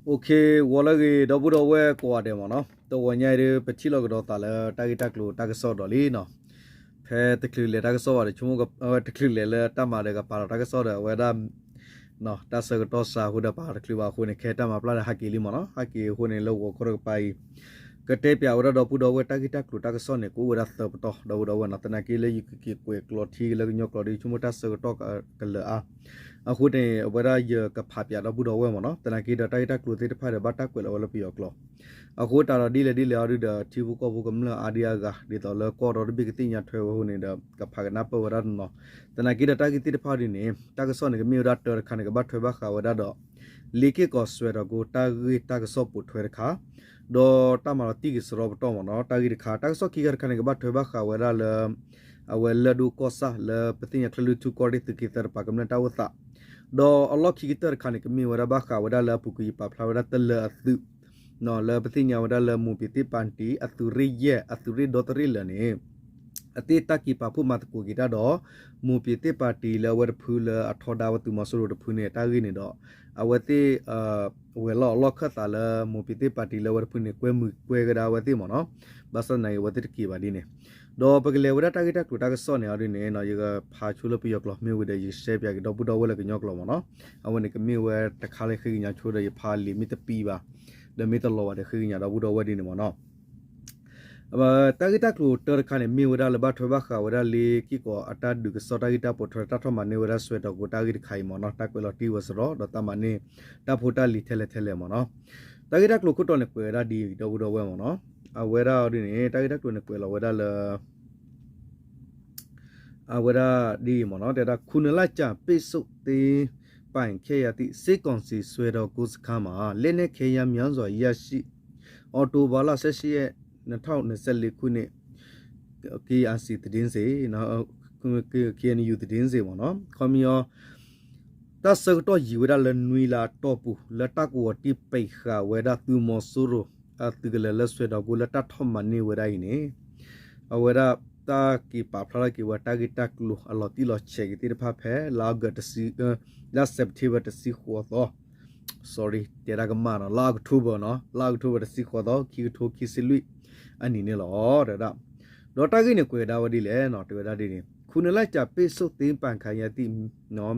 OK, ဂီၤလၢအဂ့ၤ ဒီပုၢ်ဒီဝဲၢ်ကိးဂၤဒဲးမ့ၢ်နီၤ, တဂီၤညါအံၤဒုး ပထံၣ်လိာ်ကဒီးသးလၢတၢ်ဂ့ၢ်တၢ်ကျိၤတၢ်ကစီၣ်ဒီးလံနီၤ, ဖဲတချုးလဲၤတၢ်ကစီၣ်ဘၣ်ဒီး ဆိကမိၣ် တချုးလဲၤလၢတၢ်မၤဒီးကပာ်လီၤတၢ်ကစီၣ်ဒီး အဝဲဒၣ် တၢ်ဆၢကတီၢ်စှၤအဃိဒီး ပာ်လီၤတချုးဘၣ်အဃိန့ၣ် ခဲတၢ်မၤပျၢ်ဒီးဟးက့ၤလံမ့ၢ်နီၤ, ဟးက့ၤအဃိန့ၣ် လၢဂီၤခီတကပၤအံၤ ကတဲပၠးဝဲဒၣ်ဒီပုၢ်ဒီဝဲၢ်တၢ်ဂ့ၢ်တၢ်ကျိၤတၢ်ကစီၣ်န့ၣ် ကအိၣ်ဝဲဒၣ်သၢပတီၢ် ဒီပုၢ်ဒီဝဲၢ်နီၤ, သနာ်က့လၢယကက့ၤကွဲးကျိးထံလၢကညီကျိာ်ဒီး ဆိကမိၣ်တၢ်ဆၢကတီၢ်ကလၢာ်အါ အဃိန့ၣ် အဝဲဒၣ်ယကဖးပၠးဒီပုၢ်ဒီဝဲၢ်မ့ၢ်နီၤ, သနာ်က့ဒီးတၢ်ဂ့ၢ်တၢ်ကျိၤသ့ၣ်တဖၣ်ဒီး ဘၣ်တၢ်ကွဲးလီၤဝဲလၢပယီၤကျိာ် အဃိတၢ်ဒီးဒ်လဲၣ်ဒ်လဲၣ်အီၤဒုဒီး ထံဖိကီၢ်ဖိကမျၢၢ်အါဒံအါဂၤ ဒ်သိးလၢကီၢ်ဒီတဘ့ၣ်ကသ့ၣ်ညါထွဲဝဲအဃိန့ၣ်ဒီး ကဖးကနၢ်ပၢၢ်ဝဲဒၣ်တနီၤ, သနာ်က့ဒီးတၢ်ဂ့ၢ်သ့ၣ်တဖၣ်ဒ်န့ၣ် တၢ်ကစီၣ်န့ၣ် ကမ့ၢ်ဝဲဒၣ်တၢတခါန့ၣ် ကဘၣ်ထွဲဘၣ်ဃးဝဲဒၣ်ဒီး လ့က့ၢ်ကီးစွဲၤထီၣ်ကိတၢ်ဂ့ၢ်တၢ်ကစီၣ်ပိာ်ထွဲတခါ ဒီးတၢ်မၤလီၤတံၢ်က့ၤစရီပတီၢ်မ့ၢ်နီၤ, တၢ်ဂ့ၢ်တခါ တၢ်ကစီၣ်ခံခါတခါန့ၣ် ကဘၣ်ထွဲဘၣ်ဃးဝဲဒၣ်လၢ အဝဲလၢၢ်ဒိၣ်ကီၢ်ဆၣ်လၢပသ့ၣ်ညါချၢၣ်လွံၢ်ထူၣ်ကီၢ်ရ့ၣ်သုးက့သၢတပၤကမျၢၢ်တၢ်အိၣ်သး, ဒီးအလီၢ်ခံကတၢၢ်တခါန့ၣ် ကမ့ၢ်ဝဲဒၣ်ဘၣ်ဃးဝဲဒၣ်လၢအပူၤကွံာ်ယပာ်ဖျါဝဲဒၣ်တလၢၤအသုး လၢပသ့ၣ်ညါဝဲဒၣ်လၢ မိၢ်ပ့ၤသ့ၣ်ပၤတံၤ အသုးရ့ၣ်ယဲၢ် အသုးရ့ၣ်ဒီတရ့ၣ်လၢာ်န့ၣ် အသ့ၣ်တၢ်က့ၤပာ်ဖှိၣ်မၤသကိးက့ၤတၢ်ဒီး မိၢ်ပ့ၤသ့ၣ်ပၤတံၤလၢအဝဲတဖုလၢအထီဒါဝဲသုးမီၤစိရိၤတဖုန့ၣ် တၢ်ဂ့ၢ်န့ၣ်ဒီး အဝဲသ့ၣ် ဝဲၤလီၢ်အလီၢ်ခၢၣ်သးလၢမိၢ်ပ့ၤသ့ၣ်ပၤတံၤလၢအဝဲတဖုန့ၣ် ကွဲမုာ်ကွဲကဒါအဝဲသ့ၣ်မ့ၢ်နီၤ, ဘၣ်ဆၣ်သနာ်က့အဝဲသ့ၣ်တက့ၤဘၣ်ဒ်န့ၣ်, ဒီးပကလဲၤဝဲဒၣ်တၢ်ဂ့ၢ်တၢ်ကျိၤတၢ်ကစီၣ်န့ၣ်အီၤဒ်န့ၣ် ယကဖးဆိလၢပယီၤကျိာ်မ့ၢ်ဝံၤဒီး ယကရှဲပၠးက့ၤဒီပုၢ်ဒီဝဲၢ်လၢကညီကျိာ်မ့ၢ်နီၤ, အဝဲန့ၣ်ကမ့ၢ်ဝဲတခါလၢဃ့ကညးဆိဒီးယဖးလံာ်မ့ၢ်တပံၤဘၣ်, ဒီးမ့ၢ်တလီၤဘၣ်ဒီးဃ့ကညးဒီပုၢ်ဒီဝဲၢ်ဒ်န့ၣ်မ့ၢ်နီၤ တၢ်ဂ့ၢ်တၢ်ကျိၤတၢတခါန့ၣ် မ့ၢ်ဝဲဒၣ်လၢဘၣ်ထွဲဘၣ်ဃးဝဲဒၣ်လ့က့ၢ်ကီးအတၢ်ဒုးကစီၣ်တၢ်ဂ့ၢ်တၢ်ပိာ်ထွဲ တၢ်ထီၣ်မၤန့ၢ်ဝဲဒၣ်စွဲၤထီၣ်ကိတၢ်ဂ့ၢ်တခါအံၤမ့ၢ်နီၤ, တၢ်ကွဲးလီၤတံၢ်ဝဲစရီ ဒီးတၢ်မၤန့ၢ် တၢ်ဖိတၢ်လံၤထဲလဲၣ်ထဲလဲၣ်မ့ၢ်နီၤ, တၢ်ဂ့ၢ်တၢ်ကျိၤခိၣ်တီန့ၣ် ကွဲးဝဲဒၣ်ဒ်အံၤ ဒီပုၢ်ဒီဝဲၢ်မ့ၢ်နီၤ, အဝဲဒၣ်အီၤဒ်န့ၣ် တၢ်ဂ့ၢ်တၢ်ကျိၤန့ၣ် ကွဲးလီၤဝဲဒၣ်လၢ အဝဲဒၣ်ဒ်အံၤမ့ၢ်နီၤ, တဲဒၣ် ခုနစ်လကြာပိတ်ဆို့သိမ်းပိုက်ခဲ့ရသည့် စစ်ကောင်စီစွဲတော်ကိုစခန်းမှာ လက်နက်ခဲယမ်းများစွာရရှိ အောက်တိုဘာလ ဆယ့်ရှစ်ရက် နှစ်ထောင်နှစ်ဆယ့်လေးခုနှစ် KIC သတင်းစေ့ KNU သတင်းစေ့ မ့ၢ်နီၤ, ခီမ့ၢ်အီၤ တၢ်ဆၢကတီၢ်ယံာ်ဝဲဒၣ်လၢနွံလါအတီၢ်ပူၤ လၢတၢ်ကဝီၤတံၢ်ပိတ်ဃာ်ဝဲဒၣ်သုးမီၤစိရိၤ အသုးကလၢၤလၢစွဲၤထီၣ်ကိလၢတၢ်ထီၣ်မၤန့ၢ်ဝဲဒၣ်အံၤန့ၣ်, အဝဲဒၣ်တၢ်က့ၤပာ်ဖျါထီၣ်က့ၤဝဲတၢ်ဂ့ၢ်တၢ်ကျိၤအလီၤတံၢ်လီၤဆဲးက့ၤသ့ၣ်တဖၣ်ဖဲ လါအီကူး လါစဲးပထ့ဘၢၣ်တဆံဃိးသီ sorry တဲဒၣ်ကမၣ်နီၤ, လါအီးကထိဘၢၣ်နီၤ, လါအီးကထိဘၢၣ်တဆံဃိးသီ ခံကထိခံဆံလွံၢ်အနံၣ်န့ၣ်လီၤ. ဒီးတၢ်ဂ့ၢ်န့ၣ်ကွဲးဝဲဒၣ်ဒ်လဲၣ်နီၤ, တဲဝဲဒၣ်ဒ်န့ၣ် ခုနစ်လကြာပိတ်ဆို့သိမ်းပိုက်ခံရသည့်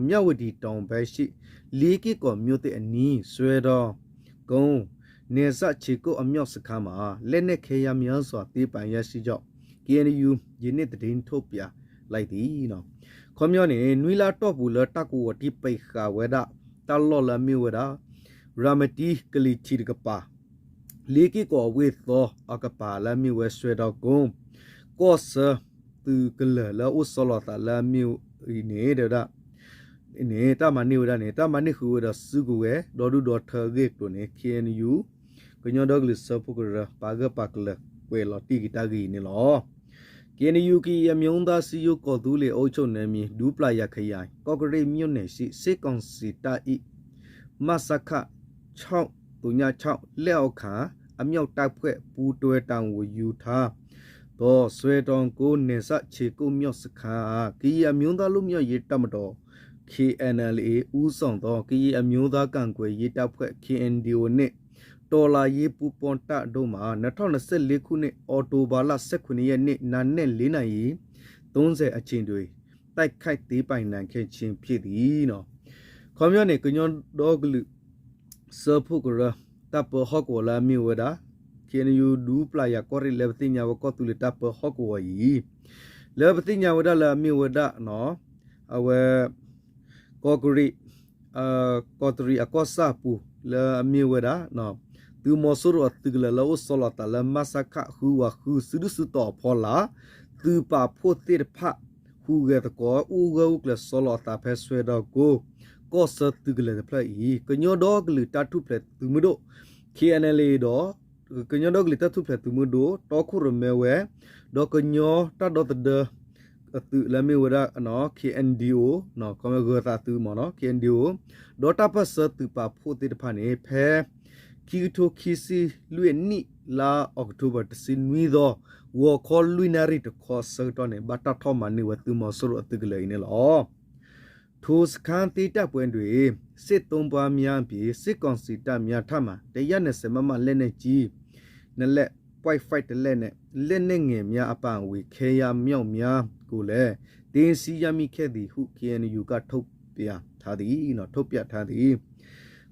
မြဝတီတောင်ပိုင်းရှိ လေးက့ၢ်ကော်မြို့သစ်အနီး စွဲတော်ကုန်း နယ်စပ်ခြေကုပ်အမြောက်စခန်းမှာ လက်နက်ခဲယမ်းများစွာ သိမ်းပိုက်ရရှိကြောင်း KNU ယနေ့သတင်းထုတ်ပြန်လိုက်သည်. ခီပညီန့ၣ် နွံလါတီၢ်ပူၤလၢတၢ်ကဝီၤတံၢ်ပိတ်ဃာ်ဝဲဒၣ် တၢ်လီၢ်လၢအမ့ၢ်ဝဲဒၣ် ရၤမတံကလံၤထံးတကပၤ လ့က့ၢ်ကီးအဝ့ၢ်သီအကပၤလၢအမ့ၢ်ဝဲစွဲဒီကုန်း ကီၢ်ဆၢသုးကလၢၤလၢအအိၣ်ဆီလီၤသးလၢအမ့ၢ်အံၤန့ၣ် တဲဝဲဒၣ် န့ၣ် တၢ်မၤန့ၢ်ဝဲဒၣ်န့ၣ် တၢ်မၤန့ၢ်ဃုာ်ဝဲဒီးစုကဝဲၤ ဒီဒူၣ်ဒီထၢအဂ့ၢ်အကျိၤန့ၣ် KNU ကညီဒီကလုာ်စၢဖှိၣ်ကရၢ ပာ်ဂၢၢ်ပာ်ကျၢၤကွဲးလီၤတံၢ်က့ၤတၢ်ဂ့ၢ်အံၤန့ၣ်လီၤ. KNU ကရင်အမျိုးသားစည်းရုံး ကော့သူလ့ၤအုပ်ချုပ်နယ်မြေ ဒူပလာယာခရိုင် ကော့ကရိတ်မြို့နယ်ရှိ စစ်ကောင်စီတပ်၏ မစခ ခြောက်သုညခြောက် လက်အောက်ခံ အမြောက်တပ်ဖွဲ့ ပူးတွဲတာဝန်ယူထားသော စွဲတောင်ကုန်းနယ်စပ်ခြေကုပ်မြောက်စခန်းအား ကရင်အမျိုးသားလွတ်မြောက်ရေးတပ်မတော် KNLA ဦးဆောင်သော ကရင်အမျိုးသားကာကွယ်ရေးတပ်ဖွဲ့ KNDO နှင့် တော်လှန်ရေးပူးပေါင်းတပ်တို့မှ နှစ်ထောင်နှစ်ဆယ့်လေးခုနှစ် အောက်တိုဘာလ ဆယ့်ခုနစ်ရက်နေ့ နံနက် လေးနာရီ သုံးဆယ်အချိန်တွင် တိုက်ခိုက်သိမ်းပိုက်နိုင်ခဲ့ခြင်းဖြစ်သည်. ခီပညီန့ၣ် ကညီဒီကလုာ် စၢဖှိၣ်ကရၢ တၢ်ပၢဟီၣ်ကဝီၤလၢအမ့ၢ်ဝဲဒၣ် KNU ဒူပလာယာကီၢ်ရ့ၣ်လၢပသ့ၣ်ညါဝဲကီၢ်သူလ့ၤတၢ်ပၢဟီၣ်ကဝီၤအံၤ လၢပသ့ၣ်ညါဝဲဒၣ်လၢအမ့ၢ်ဝဲဒၣ် အဝဲ ကီၢ်ကရံး ကီၢ်တရံးအကီၢ်ဆၣ်အပူၤ လၢအမ့ၢ်ဝဲဒၣ် သုးမီၤစိရိၤအသုးကလၢၤလၢအအိၣ်ဆီလီၤသးလၢ မစခ ဃုဝးဃု စုဒုၣ်စုတီၤအဖီလာ် သုးပာ်ဖှိၣ်သ့ၣ်တဖၣ် ဟူးဂဲၤသကိး အိၣ်ဂၢၢ်အိၣ်ကျၢၤဆီလီၤအသးဖဲစွဲဒီကုန်း ကီၢ်ဆၢသုးကလၢၤတဖျၢၣ်အံၤ ကညီဒီကလုာ်တၢ်ထူၣ်ဖျဲးသုးမုၢ်ဒိၣ် KNLA ဒီး ကညီဒီကလုာ်တၢ်ထူၣ်ဖျဲးသုးမုၢ်ဒိၣ် တီခိၣ်ရိၣ်မဲဝဲ ဒီးကညီတၢ်ဒီသဒၢ အသုးလၢအမ့ၢ်ဝဲဒၣ် KNDO ဂၢၤသးသုးမ့ၢ်နီၤ KNDO ဒီးတၢ်ပၢၢ်ဆၢသုးပာ်ဖှိၣ်သ့ၣ်တဖၣ်န့ၣ် ဖဲ ခံကထိခံဆံလွံၢ်အနံၣ် လါအီးကထိဘၢၣ် တဆံနွံသီ ဂီၤခီလွံၢ်နၣ်ရံၣ်တခီအဆၢကတီၢ်န့ၣ် ဘၣ်တၢ်ထီၣ်မၤန့ၢ်ဝဲသုးမီၤစိရိၤအသုးကလၢၤအံၤန့ၣ်လီၤ. ထိုစခန်းသိမ်းတပ်ပွဲတွင် စစ်သုံ့ပန်းများအပြင် စစ်ကောင်စီတပ်များထံမှ တစ်ရာနှစ်ဆယ် မမ လက်နက်ကြီးနှစ်လက် point five တစ်လက်နှင့် လက်နက်ငယ်များအပါအဝင် ခဲယမ်းအမြောက်အများကိုလည်း သိမ်းဆည်းရမိခဲ့သည်ဟု KNU က ထုတ်ပြန်ထားသည် ထုတ်ပြန်ထားသည်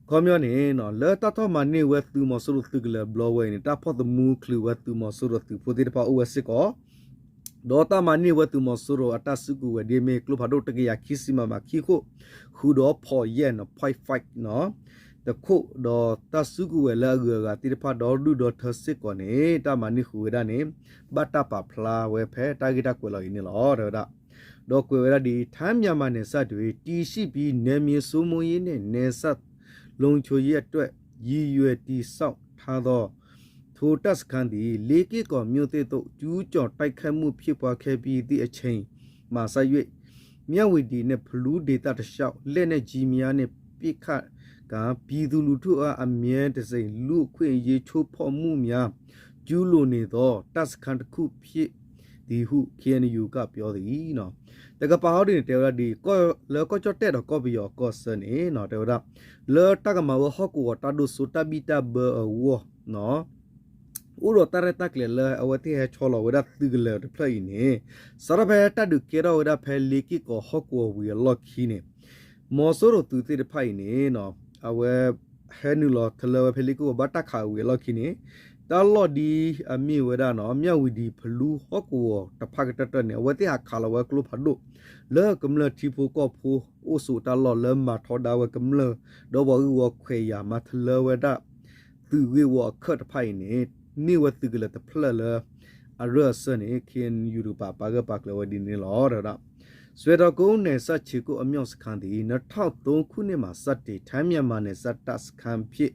ခီပညီန့ၣ် လၢတၢ်ထီၣ်မၤန့ၢ်ဝဲသုးမီၤစိရိၤသုးကလၢၤဘျီဝဲအံၤန့ၣ် တၢ်ဖီၣ်သမူချုးဝဲသုးမီၤစိရိၤသုးဖိသ့ၣ်တဖၣ်အိၣ်ဝဲစ့ၢ်ကီး ဒီးတၢ်မၤန့ၢ်ဝဲသုးမီၤစိရိၤအတၢ်စုကဝဲၤဒ်အမ့ၢ်ကျိဖးဒိၣ် တစ်ရာခံဆံ မမ ခံခိၣ် ဃုာ်ဒီး ဖီၣ်ယဲၢ် point five တခိၣ် ဒီးတၢ်စုကဝဲၤလၢအဂုၤအဂၤသ့ၣ်တဖၣ်ဒီဒူၣ်ဒီထၢစ့ၢ်ကီးန့ၣ် တၢ်မၤန့ၢ်ဃုာ်ဝဲဒၣ်န့ၣ် ဘၣ်တၢ်ပာ်ဖျါဝဲဖဲတၢ်ဂ့ၢ်တၢ်ကွဲးလီၤအံၤန့ၣ်လီၤ တဲဝဲဒၣ် ဒီးကွဲးဝဲဒၣ်ဒ်အံၤ ထိုင်းမြန်မာနယ်စပ်တွင် တည်ရှိပြီး နယ်မြေစိုးမိုးရေးနှင့် နယ်စပ်လုံခြုံရေးအတွက် ရည်ရွယ်တည်ဆောက်ထားသော ထိုတပ်စခန်းသည် လေးက့ကော်မြို့သစ်သို့ ကျူးကျော်တိုက်ခိုက်မှုဖြစ်ပွားခဲ့ပြီးသည့်အချိန်မှစ၍ မြဝတီနှင့်ဖလူဒေသတစ်လျှောက် လက်နက်ကြီးများနှင့်ပစ်ခတ်ကာ ပြည်သူလူထုအား အမြဲတစေ လူ့အခွင့်အရေးချိုးဖောက်မှုများ ကျူးလွန်နေသော တပ်စခန်းတစ်ခုဖြစ်သည်ဟု KNU က ပြောသည် တကပၤဟီဒ်န့ၣ် တဲဝဲဒၣ်ဒ်အံၤ လၢကီၢ်ကၠီၣ်တဲၣ်ဒီးကီၢ်ပယီၤကီၢ်ဆၢန့ၣ် တဲဝဲဒၣ် လၢတၢ်ကမၤဝဲဟီၣ်ကဝီၤတၢ်ဒိၣ်စိတၢ်ဘံၣ်တၢ်ဘၢအဂီၢ် အိၣ်ဒီးတၢ်ရဲၣ်တၢ်ကျဲၤလၢအဝဲသ့ၣ်ဟဲဆီလီၤဝဲဒၣ်သုးကလၢၤတဖျၢၣ်အံၤန့ၣ် စးထီၣ်ဖဲတၢ်ဒုးကဲထီၣ်ဝဲဒၣ်ဖဲလ့က့ၢ်ကီၤဟီၣ်ကဝီၤဝံၤအလီၢ်ခံန့ၣ် မီၤစိရိၤသုးသ့ၣ်တဖၣ်အံၤန့ၣ် အဝဲ ဟဲနုာ်လီၤထလၢဝဲဖဲလ့က့ၢ်ကီၤဘၣ်တၢ်ခးဝံၤအလီၢ်ခံန့ၣ် တၢ်လီၢ်ဒ်အမ့ၢ်ဝဲဒၣ် မၠၣ်ဝံၤဒံၤဖလူဟီၣ်ကဝီၤတဖၣ်ကတၢၢ်တၢၢ်န့ၣ် အဝဲသ့ၣ်ဟးခးလီၤဝဲကျိဖးဒိၣ် လၢကမျၢၢ်ထံဖိကီၢ်ဖိအိၣ်ဆိးတၢ်လီၢ်လၢမၤထီဒါဝဲကမျၢၢ် ဒီးပှၤဂုၢ်ဂီၤခွဲးယာ်မၤထလၢဝဲဒၣ် သုးဂ့ၢ်ဝီအခၢၣ်တဖၣ်အံၤန့ၣ် မ့ၢ်ဝဲသုးကလၢၤတဖျၢၣ်လၢ အရၢၢ်အစၢၢ်န့ၣ် KNU တကပၤပာ်ဂၢၢ်ပာ်ကျၢၤဝဲဒ်န့ၣ်လီၤ တဲဝဲဒၣ် စွယ်တော်ကုန်းနယ်စပ်ခြေကုပ်အမြောက်စခန်းသည် နှစ်ထောင့်သုံးခုနှစ်မှာ စတင် ထိုင်းမြန်မာနယ်စပ်တပ်စခန်းအဖြစ်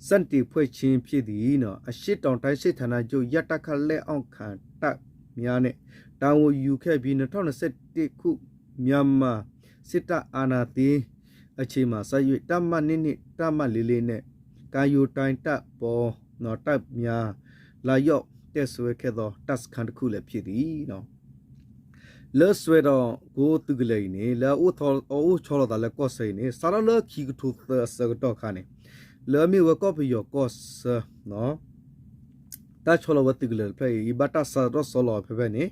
စတင်ဖွဲ့ခြင်းဖြစ်သည် အရှေ့တောင်တိုင်းစစ်ဌာနချုပ် ရတခ လက်အောက်ခံတပ်များနှင့် တာဝန်ယူခဲ့ပြီး နှစ်ထောင့်နှစ်ဆယ့်တစ်ခု မြန်မာစစ်တပ်အာဏာသိမ်းအချိန်မှစ၍ တပ်မနှစ်နှစ် တပ်မလေးလေးနှင့် ကမ်းရိုးတန်းတပ်ပေါင်း တပ်များ လာရောက်တပ်စွဲခဲ့သော တပ်စခန်းတစ်ခုလည်းဖြစ်သည် လၢစွယ်တော်ကုန်းသုးကလၢၤအံၤန့ၣ် လၢအအိၣ်ဆီလီၤသးလၢကီၢ်ဆၢအံၤန့ၣ် စးထီၣ်လၢခံကထိသၢအဆၢကတီၢ်အခါန့ၣ် လၢအမ့ၢ်ဝဲကီၢ်ပယီၤကီၢ်ဆၢ တၢ်ဆီလီၤဝဲသုးကလၢၤတဖျၢၣ်အံၤ ဘၣ်တၢ်စးထီၣ်ဆီလီၤဖဲဖဲန့ၣ်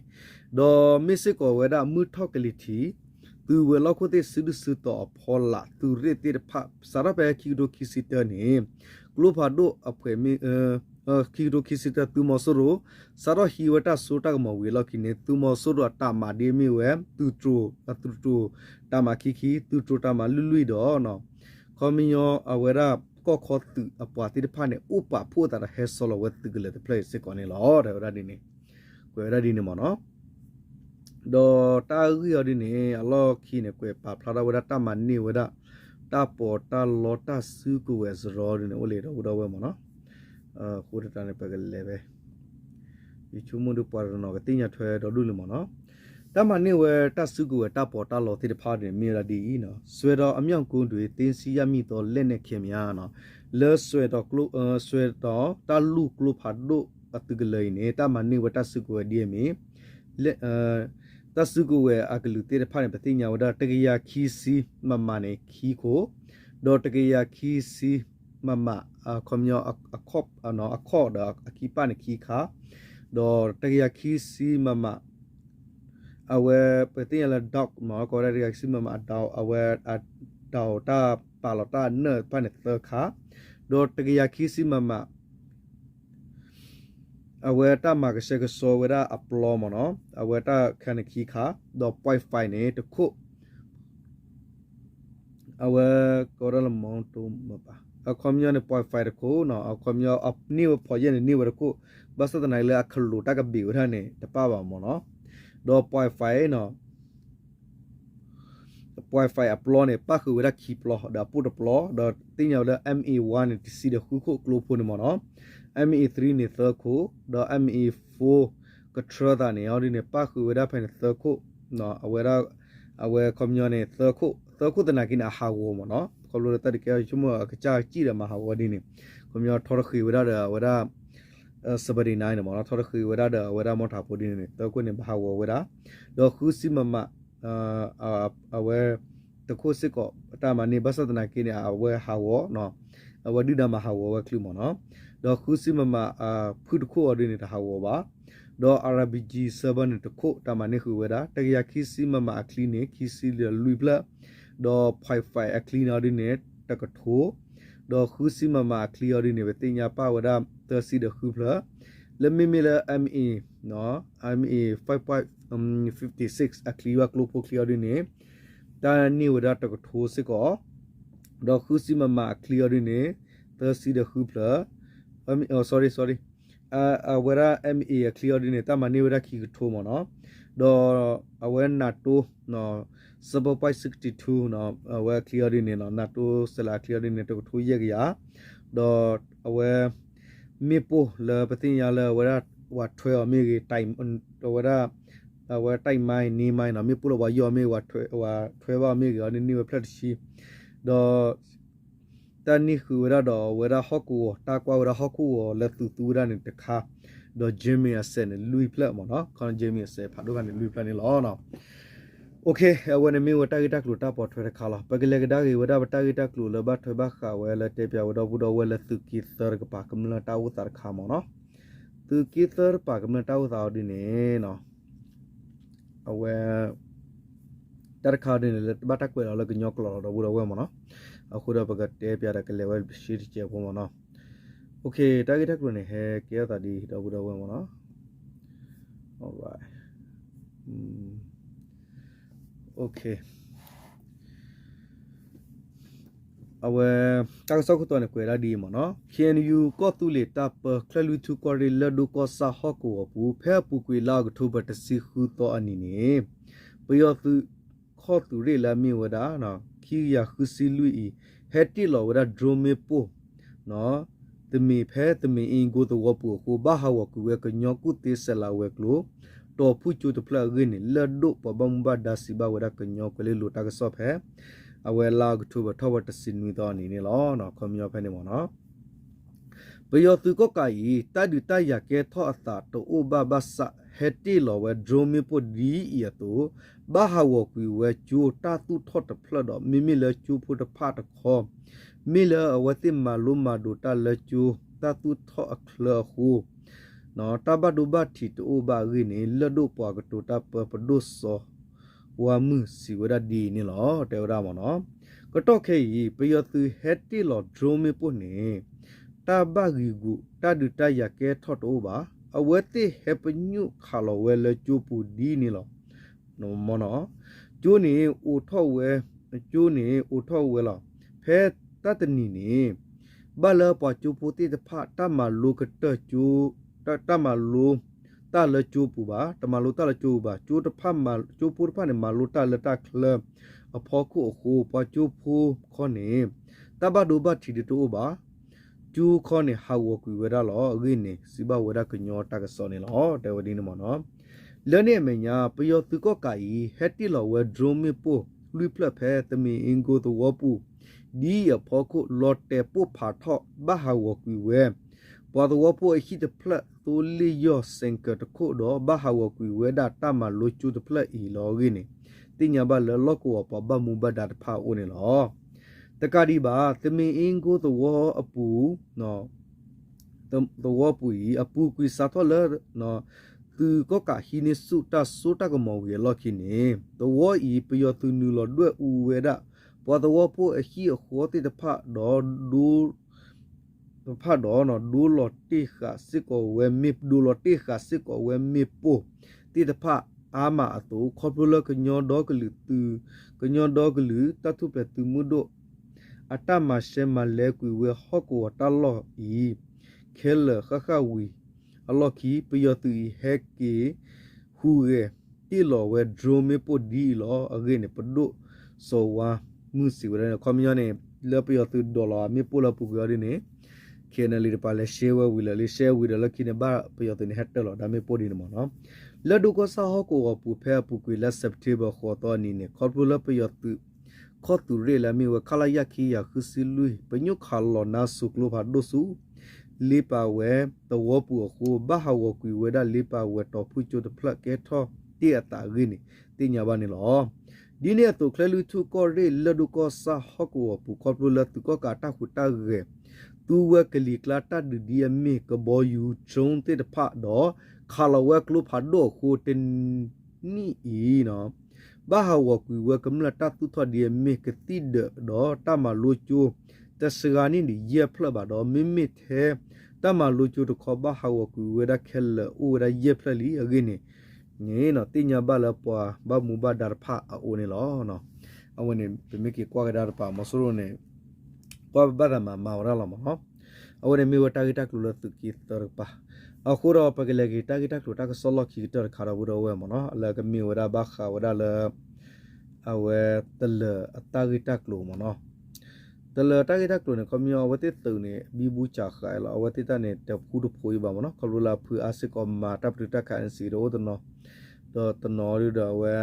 ဒီးမ့ၢ်စ့ၢ်ကီးဝဲဒၣ်မုၢ်ထီၣ်ကလံၤထံး သုးဝဲၤလီၢ်ခိၣ်သ့ၣ်စုဒုၣ်စုတီၤအဖီလာ် သုးရ့ၣ်သ့ၣ်တဖၣ် စးထီၣ်ဖဲခံကထိခံဆံတၢန့ၣ် ကျိဖးဒိၣ်အဖှဲးမ့ၢ် ခံကထိခံဆံတၢ သုးမီၤစိရိၤ စးထီၣ်ဟံးဝဲတၢ်စိတၢ်ကမီၤဝံၤအလီၢ်ခံန့ၣ် သုးမီၤစိရိၤအတၢ်မၤဒ်အမ့ၢ်ဝဲ သုးတြိၤ သုးတြိၤတၢ်မၤခံခံ သုးတြိၤတၢ်မၤလွံၢ်လွံၢ်ဒီး ခီပညီအဝဲဒၣ်ကီၢ်ခီသုးအပှၤသ့ၣ်တဖၣ်န့ၣ် အိၣ်ပာ်ဖှိၣ်အသးဒီးဟဲဆီလီၤဝဲသုးကလၢၤတဖျၢၣ်အံၤစ့ၢ်ကီးန့ၣ်လီၤ တဲဝဲဒၣ်ဒ်န့ၣ် ကွဲးဝဲဒၣ်ဒ်န့ၣ်မ့ၢ်နီၤ ဒီးတၢ်ဂ့ၢ်အီၤဒ်န့ၣ် အလီၢ်ခံန့ၣ် ကွဲးပာ်ဖျါထီၣ်ဝဲဒၣ်တၢ်မၤန့ၢ်ဝဲဒၣ် တၢ်ပီးတၢ်လီတၢ်စုကဝဲၤစရီဒ်န့ၣ် အိၣ်လၢဒီပုၢ်ဒီဝဲၢ်မ့ၢ်နီၤ အဃိသတးန့ၣ် ပကလဲၤဝဲ ယဆိကမိၣ်ဒ်ပှၤတနီၤကသ့ၣ်ညါထွဲဒီဒူၣ်လံမ့ၢ်နီၤ တၢ်မၤန့ၢ်ဝဲတၢ်စုကဝဲၤတၢ်ပီးတၢ်လီသ့ၣ်တဖၣ်န့ၣ် မ့ၢ်ဝဲဒၣ်ဒ်အံၤနီၤ စွယ်တော်အမြောက်ကုန်းတွင် သိမ်းဆည်းရမိသော လက်နက်ခဲယမ်း လၢစွယ်တော်ကျိ စွယ်တော် တၢ်လူၢ်ကျိဖးဒိၣ်အသုးကလၢၤအံၤန့ၣ် တၢ်မၤန့ၢ်ဝဲတၢ်စုကဝဲၤဒ်အမ့ၢ် တၢ်စုကဝဲၤအကလုာ်သ့ၣ်တဖၣ်န့ၣ် ပသ့ၣ်ညါဝဲဒၣ် တစ်ရာခံဆံ မမ န့ၣ် ခံခိၣ် ဒီး တစ်ရာခံဆံ မမ ခီပညီ အခီၣ်ဒီးအခံပၢ်န့ၣ်ခံခါ ဒီး တစ်ရာခံဆံ မမ အဝဲ ပသ့ၣ်ညါလၢ ဒီး မ့ၢ်ကိးဝဲဒၣ် တစ်ရာခံဆံ မမ အဒီး အဝဲ အဒီးတၢ်ပာ်လီၤတၢ်နၢၣ်တဖၣ်န့ၣ်သၢခါ ဒီး တစ်ရာခံဆံ မမ အဝဲတၢ်မၤကဆှဲကဆှီဝဲဒၣ်အပျီမ့ၢ်နီၤ အဝဲတၢ်ခါန့ၣ်ခံခါ ဒီး point five န့ၣ် တခိၣ် အဝဲကိးဒၣ်လၢ မီၤတိမဘၣ် အခီပညီန့ၣ် point five တခိၣ်နီၤ အခီပညီန့ၢ်ဝဲဖီၣ်ယဲၢ်န့ၣ်န့ၢ်ဝဲတခိၣ် ဘၣ်ဆၣ်သနာ်က့လၢအခလိာ်တၢ်ကဘ့ၣ်ဝဲဒၣ်န့ၣ် တပၣ်ဘၣ်မ့ၢ်နီၤ ဒီး point five နီၤ point five အပျီန့ၣ် ပၣ်ဃုာ်ဝဲဒၣ်ခံပျီ ဒီးအပိၢ်တပျီ ဒီးသ့ၣ်ညါဝဲလၢ M A one န့ၣ် တဆံဒီးဃုခိၣ်ကျိဖိန့ၣ်မ့ၢ်နီၤ M A three န့ၣ်သၢခိၣ် ဒီး M A four ကထြၢသးန့ၣ် အီၤဒ်န့ၣ် ပၣ်ဃုာ်ဝဲဒၣ်ဖဲန့ၣ်သၢခိၣ် အဝဲဒၣ် အဝဲခီပညီန့ၣ် သၢခိၣ် သၢခိၣ်သနာ်က့န့ၣ် အဟးဂီၤမ့ၢ်နီၤ ခီဖျိလၢတၢ်ဒုးကဲထီၣ်ဆိကမိၣ်အကစၢ်ကစံၣ်ဒီးမၤဟးဂီၤဒ်န့ၣ် ခီပညီထီတဃ့ဝဲဒၣ်ဒီးအဝဲဒၣ် စပဒံးနါန့ၣ်မ့ၢ်နီၤ ထီတဃ့ဝဲဒၣ်ဒီးအဝဲဒၣ်မီၢ်ထးဖိဒ်န့ၣ်န့ၣ် သၢခိၣ်န့ၣ် ဘၣ်ဟးဂီၤဝဲဒၣ် ဒီးဃုဆံ မမ အဝဲ point တခိၣ်စ့ၢ်ကီး တၢ်မၤန့ၢ် ဘၣ်ဆၣ်သနာ်က့န့ၣ် အဝဲဟးဂီၤ အဝဲဒုၣ်ဒါမၤဟးဂီၤဝဲချုးမ့ၢ်နီၤ, ဒီးဃုဆံ MM ဖုၣ်တခိၣ်အီၤဒ်န့ၣ် တဟးဂီၤဘၣ်, ဒီး RPG seven န့ၣ်တခိၣ် တၢ်မၤန့ၢ်ဃုာ်ဝဲဒၣ် တကယၤခံဆံ MM အချံန့ၣ် ခံဆံလွံၢ်ဖျၢၣ်, ဒီး point five အချံန့ၣ်အီၤဒ်န့ၣ် တကထိ, ဒီးဃုဆံ MM အချံအီၤဒ်န့ၣ် ပသ့ၣ်ညါပာ်ဝဲဒၣ် သၢဆံဒီးဃုဖျၢၣ်, လၢမ့မ့ၢ်လၢ MM, MM five point fifty six အချံဘၣ်ကျိဖိချံအီၤဒ်န့ၣ် တၢ်န့ၢ်ဝဲဒၣ်တကထိစ့ၢ်ကီး, ဒီးဃုဆံ MM အချံအီၤဒ်န့ၣ် သၢဆံဒီးဃုဖျၢၣ်, sorry sorry, အဝဲဒၣ် MM အချံအီၤဒ်န့ၣ် တၢ်မၤန့ၢ်ဝဲဒၣ်ခံကထိမ့ၢ်နီၤ, ဒီးအဝဲ NATO seven point sixty two အဝဲအချံအီၤဒ်န့ၣ်နီၤ NATO စဲးလၤအချံအီၤဒ်န့ၣ် တကထိယဲၢ်ကယၤ, ဒီးအဝဲ မ့ၣ်ပိၢ်လၢပသ့ၣ်ညါလၢအဝဲဒၣ် ပှၤထွဲအီၤမ့ၢ်ဂ့ၤ အဝဲဒၣ် အဝဲ တိုက်မိုင်း နင်းမိုင်း နီၤ မ့ၣ်ပိၢ်လၢပှၤယီၢ်မ့ၢ်ဂ့ၤ ပှၤထွဲဘၣ်အီၤမ့ၢ်ဂ့ၤအီၤန့ၣ် န့ၢ်ဝဲဖျၢၣ်တဆံ, ဒီး တၢ်န့ၢ်ဃုာ်ဝဲဒၣ်ဒီးအဝဲဒၣ်ဟီၣ်ကဝီၤ တၢ်ကွၢ်ဝဲဒၣ်ဟီၣ်ကဝီၤလၢသုးသူဝဲဒၣ်န့ၣ်တခါ, ဒီး Jamming အစဲးန့ၣ်လွံၢ်ဖျၢၣ်မ့ၢ်နီၤ ခီ Jamming အစဲးဖးဒိၣ်ခါန့ၣ်လွံၢ်ဖျၢၣ်န့ၣ်လီၤ. အဝဲန့ၣ်မ့ၢ်ဝဲတၢ်ဂ့ၢ်တၢ်ကျိၤတၢ်ပိာ်ထွဲတခါလီၤ. ပကလဲၤကဒါက့ၤဝဲဒၣ်ပတၢ်ဂ့ၢ်တၢ်ကျိၤလၢဘၣ်ထွဲဘၣ်ဃးဝဲလၢတဲပၠးဝဲဒီပုၢ်ဒီဝဲၢ်လၢသုးက့သၢတကပၤကမျၢၢ်တၢ်အိၣ်သးတခါမ့ၢ်နီၤ. သုးက့သၢတကပၤကမျၢၢ်တၢ်အိၣ်သးအီၤဒ်န့ၣ် အဝဲ တၢ်တခါအီၤဒ်န့ၣ် လၢဘၣ်တၢ်ကွဲးလီၤလၢကညီကျိာ်လီၤ ဒီပုၢ်ဒီဝဲၢ်မ့ၢ်နီၤ. အဃိဒီးပကတဲပၠးဒီးကလဲၤဝဲရှဲတစဲးဖိမ့ၢ်နီၤ. တၢ်ဂ့ၢ်တၢ်ကျိၤန့ၣ် ဟဲကဲထီၣ်သးဒ်အံၤ ဒီပုၢ်ဒီဝဲၢ်မ့ၢ်နီၤ. အဝဲ တၢ်ကစီၣ်ခိၣ်တီန့ၣ် ကွဲးဒၣ်ဒ်အံၤမ့ၢ်နီၤ. KNU ကီၢ်သူလ့ၤတၢ်ပၢ ချၢၣ်လွံၢ်ထူၣ်ကီၢ်ရ့ၣ် လၢၢ်ဒိၣ်ကီၢ်ဆၣ်ဟီၣ်ကဝီၤပူၤ ဖဲအပူၤကွံာ်လါအီးကထိဘၢၣ် တဆံဃုသီအနံၤန့ၣ် ပယီၤသုး ခီၣ်သုးရ့ၣ်လၢအမ့ၢ်ဝဲဒၣ် ခံကယၤဃုဆံလွံၢ်အံၤ ဟဲတ့ၢ်လီၤဝဲဒၣ် drone မ့ၣ်ပိၢ် တမံၤဖဲတမံၤအ့ကိသဝီပူၤအဃိ ဘၣ်ဟးဂီၤကွံာ်ဝဲကညီကူၣ်သ့စဲးလၤဝဲၤကျိၤ တီၤဖုၣ်ကၠိတဖျၢၣ်အဂ့ၢ်န့ၣ် လၢၢ်ဒိၣ်ပှၤဘၣ်မူဘၣ်ဒါစံးဘၣ်ဝဲဒၣ်ကညီကွဲၤလ့လိၤတၢ်ကစီၣ်ဖဲ အဝဲလါအီးကထိဘၢၣ်ထီၣ်ဝဲတဆံနွံသီအနံၤန့ၣ်လီၤ. ခီပညီဖဲန့ၣ်မ့ၢ်နီၤ. ပယီၤသုးကီၣ်ကးအံၤ တၢ်ဒုးတၢ်ယၤကဲထီၣ်အသးတအိၣ်ဘၣ်ဘၣ်ဆၣ် ဟဲတ့ၢ်လီၤဝဲ drone မ့ၣ်ပိၢ်ဒ်အံၤအသိး ဘၣ်ဟးဂီၤကွံာ်ဝဲကၠိတၢ်သူၣ်ထီၣ်တဖျၢၣ်ဒီး မ့မ့ၢ်လၢကၠိဖိတဖၣ်တခီ မ့ၢ်လၢအဝဲသ့ၣ်မၤလိမၤဒိးတၢ်လၢကၠိတၢ်သူၣ်ထီၣ်အချၢအဃိ တၢ်ဘၣ်ဒိဘၣ်ထံးတအိၣ်ဘၣ်အဂ့ၢ်န့ၣ် လၢၢ်ဒိၣ်ပှၤကတိၤတၢ်ပၢပဒိၣ်စီၤဝါမုၢ်စံးဝဲဒၣ်ဒ်အံၤန့ၣ်လီၤ. တဲဝဲဒၣ်မ့ၢ်နီၤ. ကတီၢ်ခဲအံၤ ပယီၤသုးဟဲတ့ၢ်လီၤ drone မ့ၣ်ပိၢ်န့ၣ် တၢ်ဘၣ်ဂံာ်ဂူာ်တၢ်ဒုးတၢ်ယၤကဲထီၣ်တအိၣ်ဘၣ်. အဝဲသ့ၣ်ဟဲပညိၣ်ခးလီၤဝဲလၢကၠိပူၤဒ်န့ၣ်လီၤ. မ့ၢ်နီၤ. ကၠိန့ၣ်အိးထီၣ်ဝဲ, ကၠိန့ၣ်အိးထီၣ်ဝဲလီၤ. ဖဲတၢ်တနံၤန့ၣ် ဘၣ်လၢပှၤကၠိဖိသ့ၣ်တဖၣ် တၢ်မၤလိကတၢၢ်ကၠိ, တၢ်, တၢ်မၤလိတၢ်လၢကၠိပူၤဘၣ်, တမၤလိတၢ်လၢကၠိပူၤဘၣ်, ကၠိတဖၣ်မၤ, ကၠိဖိတဖၣ်န့ၣ် မၤလိတၢ်လၢတၢ်ချၢအဖီခိၣ်အဃိ ပှၤကၠိဖိခီန့ၣ် တၢ်ဘၣ်ဒိဘၣ်ထံးဒ်တအိၣ်ဘၣ်. ကၠိခီန့ၣ် ဟးဂီၤကွံာ်ဝဲဒၣ်လီၤ. အဂ့ၢ်န့ၣ် စံးဘၣ်ဝဲဒၣ်ကညီတၢ်ကစီၣ်န့ၣ်လီၤ. တဲဝဲဒ်န့ၣ်မ့ၢ်နီၤ. လၢန့ၣ်အမဲာ်ညါ ပယီၤသုးကီၣ်ကးအံၤ ဟဲတ့ၢ်လီၤဝဲ drone မ့ၣ်ပိၢ်လွံၢ်ဖျၢၣ်ဖဲ တမံၤအ့ကိသဝီပူၤ ဒ်အံၤအဖီခိၣ် လီၤတဲာ်ပိၢ်ဖးထီၣ် ဘၣ်ဟးဂီၤကွံာ်ဝဲ ပှၤသဝီဖိအဟံၣ်တဖျၢၣ် သိလ့ၣ်ယီၢ် စဲးကၢး တခိၣ်ဒီး ဘၣ်ဟးဂီၤကွံာ်ဝဲဒၣ်တၢ်မၤလိကၠိတဖျၢၣ်အံၤလီၤ. အဂ့ၢ်န့ၣ် သ့ၣ်ညါဘၣ်လၢလီၢ်ကဝီၤပှၤဘၣ်မူဘၣ်ဒါတဖၣ်အအိၣ်န့ၣ်လီၤ. တကးဒံးဘၣ် တမံၤအ့ကိသဝီအပူၤ သဝီပူၤအံၤ အပူၤကွံာ်စးထီၣ်လၢ သုးကီၣ်ကးဟံးန့ၢ်ဆူၣ်တၢ်စိတၢ်ကမီၤဝံၤအလီၢ်ခံန့ၣ် သဝီအံၤ ပယီၤသုးနုာ်လီၤဒွဲၣ်အူဝဲဒၣ် ပှၤသဝီဖိအဟံၣ်အဃီသ့ၣ်တဖၣ်ဒီး တဖၣ်ဒီး ဒိလီၤတ့ၢ်ဃာ်စ့ၢ်ကီးဝဲမ့ၣ်, ဒိလီၤတ့ၢ်ဃာ်စ့ၢ်ကီးဝဲမ့ၣ်ပိၢ်သ့ၣ်တဖၣ်အါမးအသိး ခီဖျိလၢကညီဒီကလုာ်သုး, ကညီဒီကလုာ်တၢ်ထူၣ်ဖျဲးသုးမုၢ်ဒိၣ် အတၢ်မၤရှဲမၤလဲကွံာ်ဝဲဟီၣ်ကဝီၤတၢ်လီၢ်အံၤ ခဲလၢာ်ဃၣ်ဃၣ်ဝံၤအလီၢ်ခံ ပယီၤသုးအံၤဟဲက့ၤဟူးဂဲၤတ့ၢ်လီၤဝဲ drone မ့ၣ်ပိၢ်ဒ်အံၤလီၤ. အဂ့ၢ်န့ၣ် ပဒိၣ်စီၤဝါမုၢ်စံးဝဲဒၣ်န့ၣ် ခီပညီန့ၣ် လၢပယီၤသုးဒိးလီၤမ့ၣ်ပိၢ်လၢအပူၤကွံာ်အီၤဒ်န့ၣ် KNLA တပၤလဲၤရှဲဝဲဝံၤလၢာ်လံ ရှဲဝံၤဒီးလၢခံန့ၣ် ဘၣ်ပယီၤသုးန့ၣ်ဟဲတ့ၢ်လီၤဒၣ်မ့ၣ်ပိၢ်ဒ်န့ၣ်မ့ၢ်နီၤ. လၢဒိၣ်ကီၢ်ဆၣ်ဟီၣ်ကဝီၤပူၤဖဲအပူၤကွံာ်လါ September ဃိးသီအနံၤန့ၣ် ခီဖျိလၢပယီၤသုး ခီၣ်သုးရ့ၣ်လၢအမ့ၢ်ဝဲ ခလရ ခံကယၤဃုဆံလွံၢ် ပညိၣ်ခးလီၤနါစိၤကျိဖးဒိၣ်ဆူ လ့ပာ်ဝဲသဝီပူၤအဃိ ဘၣ်ဟးဂီၤကွံာ်ဝဲဒၣ်လ့ပာ်ဝဲတီၤဖုၣ်ကၠိတဖျၢၣ်ကဲထီၣ်တ့ၢ်အသးအဂ့ၢ်န့ၣ် သ့ၣ်ညါဘၣ်န့ၣ်လီၤ. ဒ်န့ၣ်အသိး ကၠဲၤလွံၢ်ထူၣ်ကီၢ်ရ့ၣ် လၢၢ်ဒိၣ်ကီၢ်ဆၣ်ဟီၣ်ကဝီၤပူၤ ခီဖျိလၢသုးကီၣ်ကးတၢ်ဟူးတၢ်ဂဲၤ သူဝဲကလံၤကျါတၢ်ဒုးဒ်အမ့ၢ် ကဘီယူၤ drone သ့ၣ်တဖၣ်ဒီး ခးလီၤဝဲကျိဖးဒိၣ်အဃိ တနံၣ်အံၤ ဘၣ်ဟးဂီၤကွံာ်ဝဲကမျၢၢ်တၢ်သူၣ်ထီၣ်ဒ်အမ့ၢ် ကသံၣ်ဒၢးဒီးတၢ်မၤလိကၠိ တစှၤန့ၢ်ဒံးယဲၢ်ဖျၢၣ်ဘၣ်ဒီး မ့မ့ၢ်ထဲတၢ်မၤလိကၠိတခီ ဘၣ်ဟးဂီၤကွံာ်ဝဲဒၣ်ခဲလၢာ် အိၣ်ဝဲဒၣ်ယဲၢ်ဖျၢၣ်လံအဂ့ၢ်န့ၣ် န့ၣ် သ့ၣ်ညါဘၣ်လၢပှၤဘၣ်မူဘၣ်ဒါတဖၣ်အအိၣ်န့ၣ်လီၤ. အဝဲန့ၣ် ပမ့ၢ်က့ၤကွၢ်ကဒါတပၤ မီၤစိရိၤန့ၣ် ကွၢ်ဘၣ်သးမၤမၤဝဲဒၣ်လီၤမ့ၢ်နီၤ. အဝဲန့ၣ်မ့ၢ်ဝဲတၢ်ဂ့ၢ်တၢ်ကျိၤလၢသုးက့သၢတကပၤ အဃိဒီးပကလဲၤက့ၤတၢ်ဂ့ၢ်တၢ်ကျိၤတၢ်ကစီၣ်လီၢ်ခံကတၢၢ်တခါဒီး ပုၢ်ဒီဝဲၢ်မ့ၢ်နီၤ လၢကမ့ၢ်ဝဲဒၣ်ဘၣ်ဃးဝဲဒၣ်လၢ အဝဲတလၢၤအတၢ်ဂ့ၢ်တၢ်ကျိၤမ့ၢ်နီၤ. တလၢၤတၢ်ဂ့ၢ်တၢ်ကျိၤန့ၣ် ခီပညီအဝဲသ့ၣ်သုးန့ၣ် ဘံဘူစးဃာ်လီၤ အဝဲသ့ၣ်တၢ်န့ၣ် တဖှူတဖိးအံၤဘၣ်မ့ၢ်နီၤ ခီဖျိလၢအဖုအါစ့ၢ်ကီးမၤတၢ်ပတုာ်တၢ်ခး NCA တအိၣ်တနီၤ ဒီးတနီၤဒုဒီးအဝဲ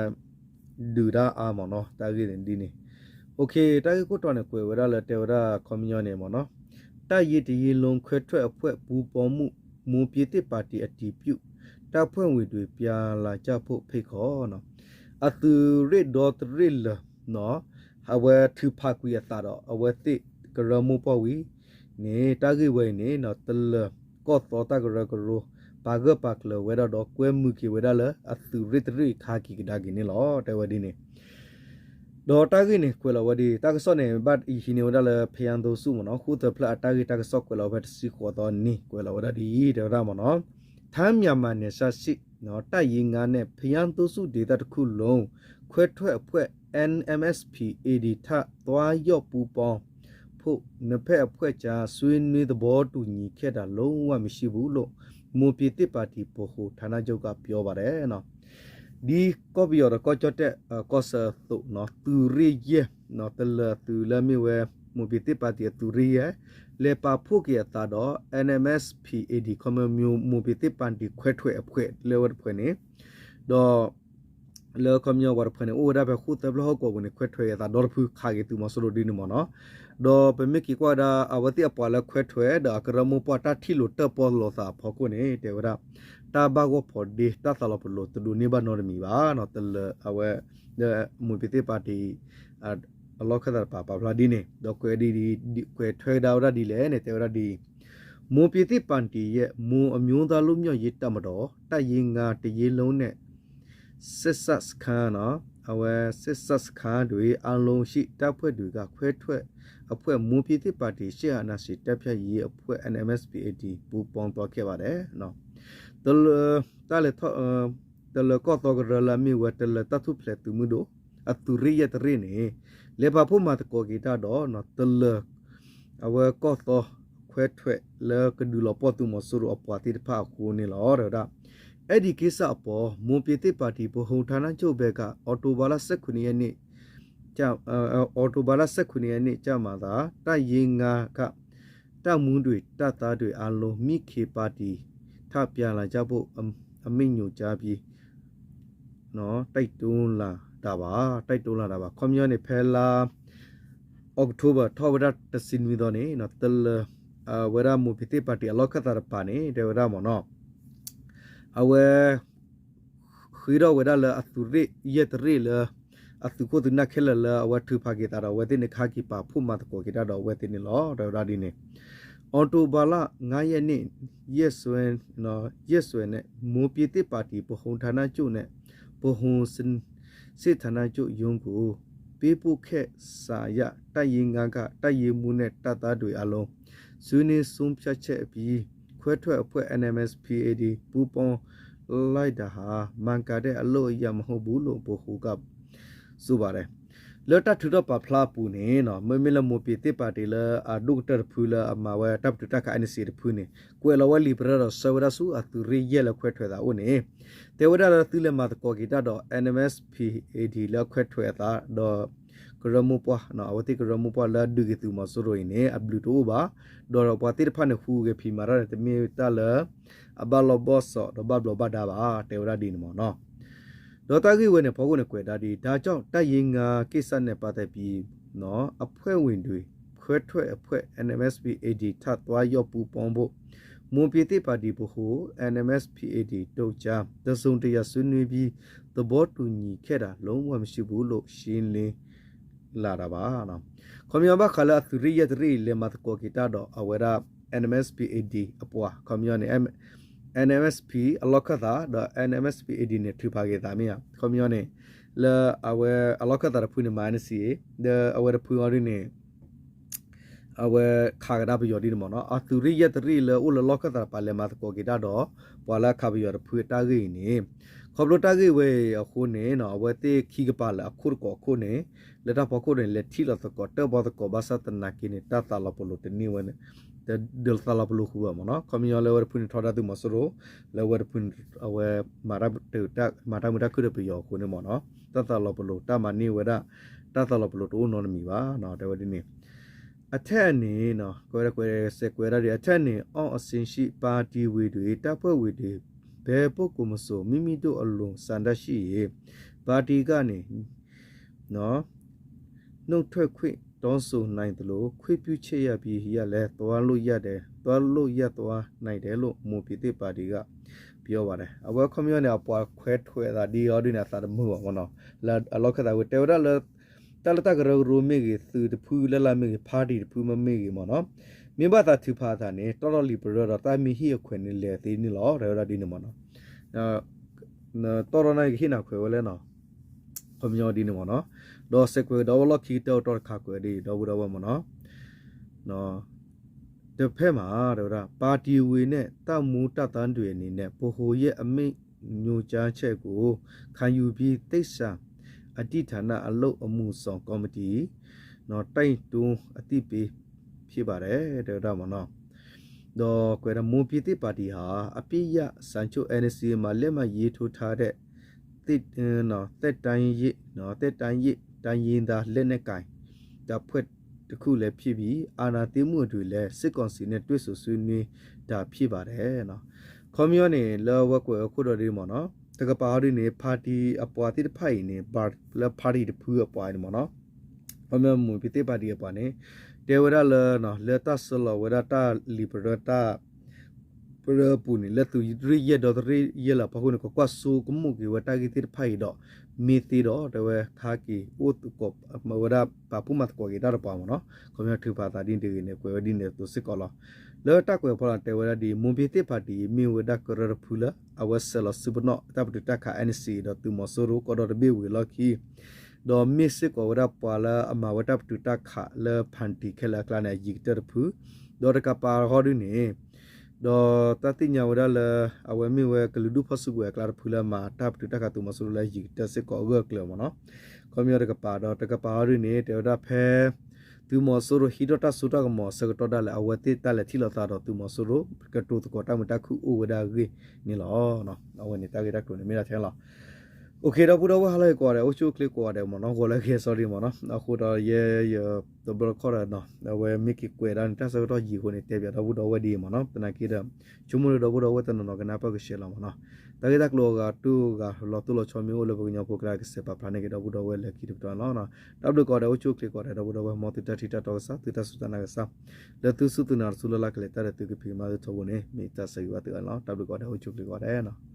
ဒုးတၢ်အါမ့ၢ်နီၤ တၢ်ဂ့ၢ်န့ၣ်ဒ်န့ၣ် တၢ်ဂ့ၢ်ခိၣ်တီန့ၣ် ကွဲးဝဲဒၣ်လၢတဲဝဲဒၣ်ခီပညီန့ၣ်မ့ၢ်နီၤ တပ်ရင်းတစ်ရင်းလုံးခွဲထွက်အဖွဲ့ ပူးပေါင်းမှု မွန်ပြည်သစ်ပါတီအတည်ပြု တပ်ဖွဲ့ဝင်တွေပြန်လာကြဖို့ဖိတ်ခေါ် အသုးရ့ၣ်ဒီတရ့ၣ်လၢာ် အဝဲထုးဖးကွံာ်အသးဒီး အဝဲသ့ၣ်ကရၢမိၢ်ပှၢ်ဝံၤန့ၣ် တၢ်ဂ့ၢ်ဝဲအံၤန့ၣ် တလၢၤကီၢ်သီတၢ်ကရၢကရိ ပာ်ဂၢၢ်ပာ်ကျၢၤဝဲဒၣ်ဒီး ကွဲမုာ်က့ၤဝဲဒၣ်လၢအသုးရ့ၣ်တရ့ၣ်ခါက့ၤကဒါက့ၤန့ၣ်လီၤ တဲဝဲဒ်န့ၣ် ဒီးတၢ်ဂ့ၢ်န့ၣ် ကွဲးလီၤဝဲဒ် တၢ်ကစီၣ်န့ၣ် ဘၣ်ယဟံးန့ၢ်ဝဲဒၣ်လၢ ဖယန်းသိန်းစု မ့ၢ်နီၤ ဃုသၢဖျၢၣ်အတၢ်ဂ့ၢ်တၢ်ကစီၣ်ကွဲးလီၤဝဲတဆံဃိးသီနံၤ ကွဲးလီၤဝဲဒၣ်ဒ်အံၤ တဲဝဲဒၣ်မ့ၢ်နီၤ ထိုင်းမြန်မာနယ်စပ်ရှိ တပ်ရင်းငါးနဲ့ ဖယန်းသိန်းစုဒေသတစ်ခုလုံး ခွဲထွက်အဖွဲ့ NMSP-AD ထပ်သွားရောက်ပူးပေါင်းဖို့ နှစ်ဖက်အဖွဲ့ကြားဆွေးနွေးသဘောတူညီခဲ့တာလုံးဝမရှိဘူးလို့ မွန်ပြည်သစ်ပါတီ ဗဟိုဌာနချုပ်ကပြောပါတယ် ဒ်ကီၢ်ပယီၤဒီးကီၢ်ကၠီၣ်တဲၣ် ကီၢ်ဆၢအသိး သုးရ့ၣ်ယဲၢ် တလၢၤသုးလၢမ့ၢ်ဝဲ မွန်ပြည်သစ်ပါတီ အသုးရ့ၣ်ယဲၢ် လဲၤပာ်ဖှိၣ်က့ၤအသးဒီး NMSP-AD ခီမီ မွန်ပြည်သစ်ပါတီခွဲထွက်အဖွဲ့ လၢဝဲတဖုန့ၣ် ဒီး လၢခီပညီဝဲတဖုန့ၣ် အိၣ်ဝဲဒၣ်ဖဲဃုသၢဖျၢၣ်ဟီၣ်ကဝီၤပူၤန့ၣ် ခွဲထွက်အသးဒီတဖုခးက့ၤသုးမီၤစိရိၤဒ်န့ၣ်မ့ၢ်နီၤ ဒီးပမ့ၢ်က့ၤကွၢ်ဝဲဒၣ် အဝဲသ့ၣ်အပှၤလၢခွဲထွက်ဒီးအကရၢမိၢ်ပှၢ်တၢ်ထံၣ်လိာ်တၢၣ်ပီၣ်လိာ်သးအဖီခိၣ်န့ၣ် တဲဝဲဒၣ် တၢ်ဘၣ်ဂီၢ်ဖီဒ့တၢ်သးလီၤပလိာ်တဒိးန့ၢ်ဘၣ်နီတမံၤဘၣ် တလၢၤအဝဲ မွန်ပြည်သစ်ပါတီ အလီၢ်ခၢၣ်သးတပၤပာ်ဖျါဒ်န့ၣ် ဒီးကွဲးဒ် ကွဲးထွဲကဒါဝဲဒၣ်ဒ်လဲၣ်န့ၣ် တဲဝဲဒၣ်ဒ်အံၤ မွန်ပြည်သစ်ပါတီရဲ့ မွန်အမျိုးသားလွတ်မြောက်ရေးတပ်မတော် တပ်ရင်းငါး တစ်ရင်းလုံးနဲ့ စစ်တပ်စခန်း အဝဲ စစ်တပ်စခန်းတွေအားလုံးရှိ တပ်ဖွဲ့တွေက ခွဲထွက်အဖွဲ့ မွန်ပြည်သစ်ပါတီ စစ်အာဏာရှင်တိုက်ဖျက်ရေးအဖွဲ့ NMSP-AD ပူးပေါင်းသွားခဲ့ပါတယ် တလၢၤ တၢ်လဲၤထီၣ် တလၢၤကီၢ်သီကရၢလၢအမ့ၢ်ဝဲ တလၢၤတၢ်ထူၣ်ဖျဲးသုးမုၢ်ဒိၣ် အသုးရ့ၣ်ယဲၢ်တရ့ၣ်န့ၣ် လဲၤပာ်ဖှိၣ်မၤသကိးက့ၤတၢ်ဒီး တလၢၤ အဝဲကီၢ်သီခွဲထွက်လၢကဒုးလီၤပှီၢ်သုးမီၤစိရိၤအပှၤသ့ၣ်တဖၣ်အဃိန့ၣ်လီၤ တဲဝဲဒၣ် အဲဒီကိစ္စအပေါ် မွန်ပြည်သစ်ပါတီ ဗဟိုဌာနချုပ်ဘက်က အောက်တိုဘာလ ဆယ့်ခုနစ်ရက်နေ့ ကျ အောက်တိုဘာလ ဆယ့်ခုနစ်ရက်နေ့ကျမှသာ တပ်ရင်းငါးက တပ်မှူးတွေ တပ်သားတွေအားလုံး မွန်ပြည်သစ်ပါတီ ထပ်ပြန်လာကြဖို့ အမိန့်ညွှန်ကြားပြီး တိုက်တွန်းလာတာပါ တိုက်တွန်းလာတာပါ ခီပညီန့ၣ် ဖဲလါ October ထီၣ်ဝဲဒၣ်တဆံနွံသီန့ၣ် တလၢၤ အဝဲဒၣ် မွန်ပြည်သစ်ပါတီ အလီၢ်ခၢၣ်သးတပၤန့ၣ် တဲဝဲဒၣ်မ့ၢ်နီၤ အဝဲ ဃ့ထီၣ်ဝဲဒၣ်လၢအသုးရ့ၣ်ယဲၢ်တရ့ၣ်လၢ အသုးခိၣ်သုးနၢ်ခဲလၢာ်လၢအဝဲထုးဖးက့ၤသးဒီးအဝဲသ့ၣ်န့ၣ် ကဟဲက့ၤပာ်ဖှိၣ်မၤသကိးက့ၤတၢ်ဒီးအဝဲသ့ၣ်န့ၣ်လီၤ တဲဝဲဒၣ်ဒ်န့ၣ် အောက်တိုဘာလ ငါးရက်နေ့ ရက်စွဲ ရက်စွဲနဲ့ မွန်ပြည်သစ်ပါတီ ဗဟိုဌာနချုပ်နဲ့ ဗဟိုစစ်ဌာနချုပ်ရုံးကို ပေးပို့ခဲ့စာအရ တပ်ရင်းငါးက တပ်ရင်းမှူးနဲ့ တပ်သားတွေအားလုံး ဆွေးနွေးဆုံးဖြတ်ချက်အပြီး ခွဲထွက်အဖွဲ့ NMSP-AD ပူးပေါင်းလိုက်တာဟာ မှန်ကန်တဲ့အလုပ်အရာမဟုတ်ဘူးလို့ ဗဟိုက ဆိုပါတယ် လၢတၢ်ထုးထီၣ်ပာ်ဖျါအပူၤန့ၣ် မ့မ့ၢ်လၢ မွန်ပြည်သစ်ပါတီ လၢအဒိၣ်ကတၢၢ်တဖုလၢအမၤဝဲတၢ်ပတုာ်တၢ်ခး NCA တဖုန့ၣ် ကွဲးလီၤဝဲလံာ်ပရၢဒီးဆှၢဝဲဒၣ်ဆူအသုးရ့ၣ်ယဲၢ်လၢခွဲထွက်အသးအိၣ်န့ၣ် တဲဝဲဒၣ်လၢသုလဲၤမၤသကိးက့ၤတၢ်ဒီး NMSP-AD လၢခွဲထွက်အသးဒီး ကရၢမိၢ်ပှၢ် အဝဲသ့ၣ်ကရၢမိၢ်ပှၢ်လၢဒုးက့ၤသုးမီၤစိရိၤအံၤန့ၣ် အဘျုးတအိၣ်ဘၣ် ဒီးပှၤသ့ၣ်တဖၣ်န့ၣ် ဟူးဂဲၤဖံးမၤတၢ်န့ၣ် တမ့ၢ်တၢ်လၢ အဘၣ်လီၤဘီၣ်စီၣ်ဒီးဘၣ်ဘျီးဘၣ်ဒါဘၣ် တဲဝဲဒၣ်ဒ်န့ၣ်မ့ၢ်နီၤ ဒီးတၢ်ဂ့ၢ်ဝဲန့ၣ် ဖီခိၣ်န့ၣ်ကွဲးဒၣ်ဒ် ဒါကြောင့် တပ်ရင်းငါးကိစ္စနဲ့ပတ်သက်ပြီး အဖွဲ့ဝင်တွေ ခွဲထွက်အဖွဲ့ NMSP-AD ထပ်သွားရောက်ပူးပေါင်းဖို့ မွန်ပြည်သစ်ပါတီဗဟို NMSP-AD တုတ်ကျား တစ်စုံတစ်ရာဆွေးနွေးပြီး သဘောတူညီခဲ့တာ လုံးဝမရှိဘူးလို့ ရှင်းလင်းလာတာပါ ခီပညီဘၣ်ဃးလၢအသုးရ့ၣ်ယဲၢ်တရ့ၣ်အံၤ လဲၤမၤသကိးက့ၤတၢ်ဒီးအဝဲဒၣ် NMSP-AD အပှၤ ခီပညီန့ၣ် NMSP အလီၢ်ခၢၣ်သး ဒီး NMSP-AD န့ၣ် ထုးဖးက့ၤသးမ့ၢ်ဧါ ခီပညီန့ၣ် လၢအဝဲအလီၢ်ခၢၣ်သးတဖုန့ၣ် မၤ NCA ဒီးအဝဲတဖုအီၤဒ်န့ၣ် အဝဲခးကဒါပယီၤဒ်န့ၣ်မ့ၢ်နီၤ အသုးရ့ၣ်ယဲၢ်တရ့ၣ်လၢအိၣ်လၢလီၢ်ခၢၣ်သးတပၤလဲၤမၤသကိးက့ၤတၢ်ဒီး ပှၤလၢအခးပယီၤတဖုအတၢ်ဂ့ၢ်အံၤန့ၣ် ခီဖျိတၢ်ဂ့ၢ်ဝဲအံၤအဃိန့ၣ် အဝဲသ့ၣ်ခံကပၤလၢအခိၣ်တကိးအခိၣ်န့ၣ် လၢတၢ်ဖီခိၣ်န့ၣ် လဲၤထံၣ်လီၤသကိးတၢၣ်ပီၣ်သကိး ဘၣ်ဆၣ်သနာ်က့န့ၣ် တၢ်သးလီၤပလိာ်တန့ၢ်ဝဲန့ၣ် တဒုးသးလီၤပလိာ်ဃုာ်ဘၣ်မ့ၢ်နီၤ ခီပညီလၢအဝဲတဖုန့ၣ်ထီဒါသုးမီၤစိရိၤ လၢအဝဲတဖုန့ၣ် အဝဲ မၤတၢ်မုာ်တၢ်ခုၣ်ဒီးပယီၤအဃိန့ၣ်မ့ၢ်နီၤ တၢ်သးလီၤပလိာ်တၢ်မၤန့ၢ်ဝဲဒၣ် တၢ်သးလီၤပလိာ်တအိၣ်နီတမံၤဘၣ် တဲဝဲဒ်န့ၣ် အထက်အနေနဲ့ ကွဲးကွဲးစဲးကွဲးဒၣ်ဒီး အထက်နေ အောင်အဆင်းရှိ ပါတီဝင်တွေ တပ်ဖွဲ့ဝင်တွေ ဘယ်ပုဂ္ဂိုလ်မဆို မိမိတို့အလိုဆန္ဒရှိရင် ပါတီကနေ နုတ်ထွက်ခွင့်တောင်းဆိုနိုင်သလို ခွင့်ပြုချက်ရပြီးရလဲ သွားလို့ရတယ် သွားလို့ရသွားနိုင်တယ်လို့ မွန်ပြည်သစ်ပါတီက ပြောပါတယ် အဝဲခီပညီန့ၣ် အပှၤခွဲးထွဲးသးဒ်အီၤဒ်န့ၣ် အသးတမုာ်ဘၣ်မ့ၢ်နီၤ လၢအလီၢ်ခၢၣ်သးဝဲတဲဝဲဒၣ်လၢ တၢ်လၢတၢ်ကရၢကရိမ့ၢ်ဂ့ၤ သုးတဖုလၢ်လၢ်မ့ၢ်ဂ့ၤ party တဖုမ့ၢ်ဂ့ၤမ့ၢ်နီၤ မ့ၢ်ဘၣ်သးထုးဖးအသးန့ၣ် တီၢ်ထီၣ်လံာ်ပရၢဒီးတၢ်မ့ၢ်ဟ့ၣ်အခွဲးန့ၣ်လဲၤသ့န့ၣ်လီၤ တဲဝဲဒၣ်ဒ်န့ၣ်မ့ၢ်နီၤ တီၢ်ထီၣ်န့ၣ်ကဟ့ၣ်နၤခွဲးဝဲလဲၣ်နီၤ ခီပညီဒ်န့ၣ်မ့ၢ်နီၤ ဒီးစဲးကွဲးကဒီးဝဲလီၢ်ခံကတၢၢ်အတီတခါကွဲးဒ် ဒီပုၢ်ဒီဝဲၢ်မ့ၢ်နီၤ တဖဲမး တဲဝဲဒၣ် ပါတီဝင်နဲ့ တပ်မှူးတပ်သားတွေအနေနဲ့ ဗဟိုရဲ့အမိန့်ညွှန်ကြားချက်ကို ခံယူပြီး သစ္စာ အဓိဌာန်အလုပ်အမှုဆောင်ကော်မတီ တိုက်တွန်းအသိပေးဖြစ်ပါတယ် တဲဝဲဒၣ်မ့ၢ်နီၤ ဒီးကွဲးဒၣ် မွန်ပြည်သစ်ပါတီဟာ အပစ်ရပ်စာချုပ် NCA မှာ လက်မှတ်ရေးထိုးထားတဲ့ သက်တမ်းရင့် သက်တမ်းရင့် တိုင်းရင်းသားလက်နက်ကိုင်တပ်ဖွဲ့တစ်ခုလည်းဖြစ်ပြီး အာဏာသိမ်းမှုအတွင်းလည်း စစ်ကောင်စီနဲ့ တွေ့ဆုံဆွေးနွေးတာဖြစ်ပါတယ် ခီပညီန့ၣ် လၢအဝဲကွဲးဝဲခိၣ်ဒီးဒ်မ့ၢ်နီၤ တကပၤဟီဒ်န့ၣ် party အပှၤသ့ၣ်တဖၣ်အံၤန့ၣ် လၢ party တဖုအပှၤန့ၣ်မ့ၢ်နီၤ ခီပညီ မွန်ပြည်သစ်ပါတီ အပှၤန့ၣ် တဲဝဲဒၣ်လၢ လၢတၢ်ဆှၢလီၤဝဲဒၣ်တၢ်လံာ်ပရၢတၢ် ပရၢအပူၤန့ၣ် လၢသုးရ့ၣ်ယဲၢ်ဒီတရ့ၣ်ယဲၢ်လၢအဖီခိၣ်န့ၣ် ကကွၢ်စိကမူၣ်က့ၤဝဲတၢ်ဂ့ၢ်သ့ၣ်တဖၣ်အံၤဒီး မ့ၢ်သ့ဒီး တဲဝဲခါက့ၤအိၣ်သကိး မ့ၢ်ဝဲဒၣ်ပာ်ဖှိၣ်မၤသကိးက့ၤတၢ်တပှၤမ့ၢ်နီၤ ခီပညီထုးဖးသးဒ်န့ၣ်တဂ့ၤန့ၣ် ကွဲးဝဲဒ်န့ၣ်အသိးစ့ၢ်ကီးလီၤ လၢတၢ်ကွဲးဖီလာ်တဲဝဲဒၣ်ဒ် မွန်ပြည်သစ်ပါတီ မ့ၢ်ဝဲဒၣ်ကရၢတဖုလၢ အဝဲဆဲးလီၤစုပနီၣ် တၢ်ပတုာ်တၢ်ခး NCA ဒီးသုးမီၤစိရိၤကီၢ်ဒီတဘ့ၣ်ဝံၤအလီၢ်ခံ ဒီးမ့ၢ်စ့ၢ်ကီးဝဲဒၣ်ပှၤလၢအမၤဝဲတၢ်ပတုာ်တၢ်ခးလၢ party ခဲလၢာ်အကျါန့ၣ် အယံၤကတၢၢ်တဖု ဒီးတကပၤဟီဒ်န့ၣ် ဒီးတၢ်သ့ၣ်ညါဝဲဒၣ်လၢ အဝဲမ့ၢ်ဝဲကလုာ်ဒူၣ်ဖီၣ်စုကဝဲၤအကျါတဖုလၢမၤတၢ်ပတုာ်တၢ်ခးသုးမီၤစိရိၤလၢယံၤကတၢၢ်စ့ၢ်ကီးအဂၢၢ်အကျၢၤမ့ၢ်နီၤ ခီပညီတကပၤဒီးတကပၤဟီဒ်န့ၣ် တဲဝဲဒၣ်ဖဲ သုးမီၤစိရိၤဟံးထီၣ်တၢ်စိတၢ်ကမီၤအဆၢကတီၢ်ဒၣ်လဲာ် အဝဲသ့ၣ်တၢ်လဲၤထံၣ်လိာ်သးဒီးသုးမီၤစိရိၤ ကတိၤသကိးတၢ်မုာ်တၢ်ခုၣ်အိၣ်ဝဲဒၣ်အဂ့ၢ်န့ၣ်လီၤ. အဝဲန့ၣ်တၢ်ဂ့ၢ်တၢ်ကျိၤန့ၣ်မ့ၢ်ဒၣ်ထဲလီၤ. အိၣ်ခ့ ဒီပုၢ်ဒီဝဲၢ်ဟါလၢအဂ့ၤကိးဂၤဒဲး အိၣ်ဆူၣ်အိၣ်ချ့ကိးဂၤဒဲးမ့ၢ်နီၤ ဂီၤလၢအဂ့ၤအစီဒံးမ့ၢ်နီၤ အဃိဒီးယဲယတဘျီတခီၣ်ဒီး အဝဲမ့ၢ်က့ၤကွဲးဒၣ်န့ၣ် တၢ်ဆၢကတီၢ်ယံာ်အဃိန့ၣ် တဲပၠးဒီပုၢ်ဒီဝဲၢ်ဒ်အံၤမ့ၢ်နီၤ သနာ်က့ဒီး ဆိကမိၣ်လၢဒီပုၢ်ဒီဝဲၢ်တနီၤနီၤကနၢ်ပၢၢ်ကဆှဲလီၤမ့ၢ်နီၤ တၢ်ဂ့ၢ်တၢ်ကျိၤအဂၤတူၢ်ဂၤလီၤတိၢ်လီၤဆီမ့ၢ်အိၣ်လၢပကညီဖိကျါ ကစဲးပာ်ဖျါန့ၢ်က့ၤဒီပုၢ်ဒီဝဲၢ်လၢခံတပတီၢ်န့ၣ်လီၤ. တၢ်ဘျုးကိးဂၤဒဲး အိၣ်ဆူၣ်အိၣ်ချ့ကိးဂၤဒဲး ဒီပုၢ်ဒီဝဲၢ် မ်သုတၢ်ထံၣ်တၢ်တီကစၢ် သုတၢ်စူၢ်တၢ်နာ်ကစၢ် လၢသုစူၢ်သုနာ်တစူၢ်လၢ်လၢ်ကလဲၤတၢ်ဒီးသုကဖံးကမၤသုထီဘိန့ၣ် မ့ၢ်တၢ်ဆၢဂ့ၤဘၣ်သုအါန့ၣ်လီၤ. တၢ်ဘျုးကိးဂၤဒဲး အိၣ်ဆူၣ်အိၣ်ချ့ကိးဂၤဒဲး